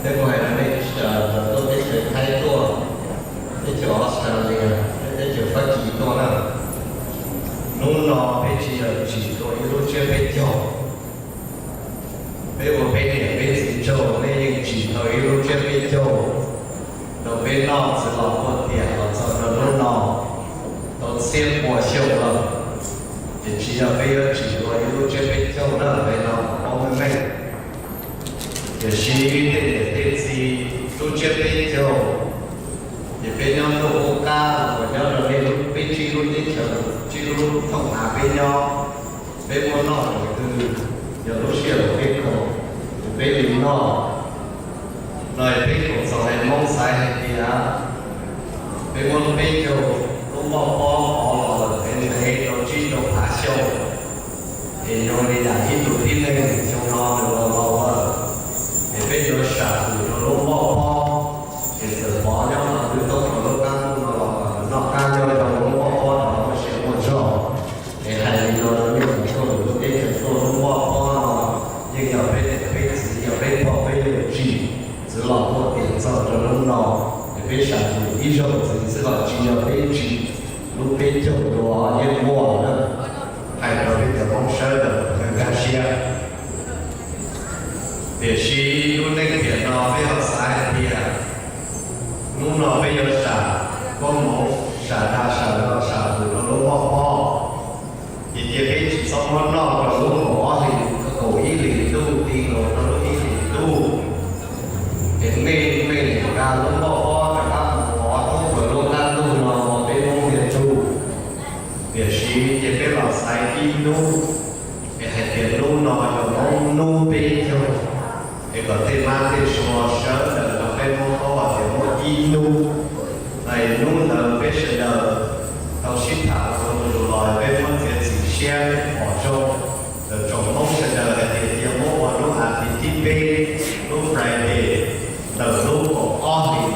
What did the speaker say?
Peb mus hais rau nej tuaj teb chaws Thaib tuaj, teb chaws Australia, teb chaws Fab Kis tuaj na. Hnub no peb tsis yog tsim tau ib lub tsiab peb caug. Peb ua peb niam peb txiv tsaug, nej yeej tsim tau ib lub tsiab peb caug rau peb noj, txwv los quaj tiam los txog rau hnub no tau txhiab pua xyoo lawm. Ces tsis yog peb yuav tsim dua ib lub tsiab peb caug na, peb no paub meej meej. Tiam sis tej niam tej txiv, lub tsiab peb caug, ces peb nyob ntuj qub qab uas nyob rau nej lub peb tsib lub teb chaws, tsib lub thooj av peb nyob, peb muab noj raws twg, yog lub sij hawm peb khoom, peb li noj. No peb koom txog hais Hmoob xaiv hais tias peb muab lub peb caug lub npoj pob pov los lawm ntev ntev rau tsib rau phav xyoo, es zoo li yam ib tug tib neeg xyoo no nws los laus lawm, es peb yuav sam hwm rau lub npoj pob, es txawm pov nyob qhov twg toob rau lub qab ntuj no los noj qab nyob rau lub npoj pob no muaj sia muaj zog. Es hais li no rau nej txhua tus, lub teb chaws tuaj lub npoj pob no yeej yog peb niam peb txiv, yog peb pog peb yawg tsim, txwv los quaj tiam txog rau hnub no, es peb sam hwm ib zaug ntxiv xwb los tsis yog peb tsim lub peb caug dua, yeej muaj na. Hais rau peb cov Hmoob sawv daws nkag siab. Tiam sis lub neej tiam no peb ho xav hais tias hnub no peb yuav sam koob hmoov, sam dag sam zog, sam hwm rau lub npoj pob, ces cia peb tsis txhob muab noj rau lub kaum ob hlis, kaum ib hlis ntuj ti nkaus rau lub ib hlis ntuj, es mej mej lim nqa lub npoj pob rov qab mus pov rau lub qab ntuj no peb Hmoob ntiag tug. Tiam sis ces peb los xaiv ib hnub, es hais tias hnub no yog Hmoob hnub peb caug, es kom tej mab tej suav sawv daws los peb Hmoob paub hais tias muaj ib hnub, es hnub ntawd peb sawv daws tau sib tham ua tus los peb muab txiav txim siab pom zoo ntawm tsoom Hmoob sawv daws hais tias cia muab ua lub as thiv thib peb, lub Friday, ntawm lub kaum ob hlis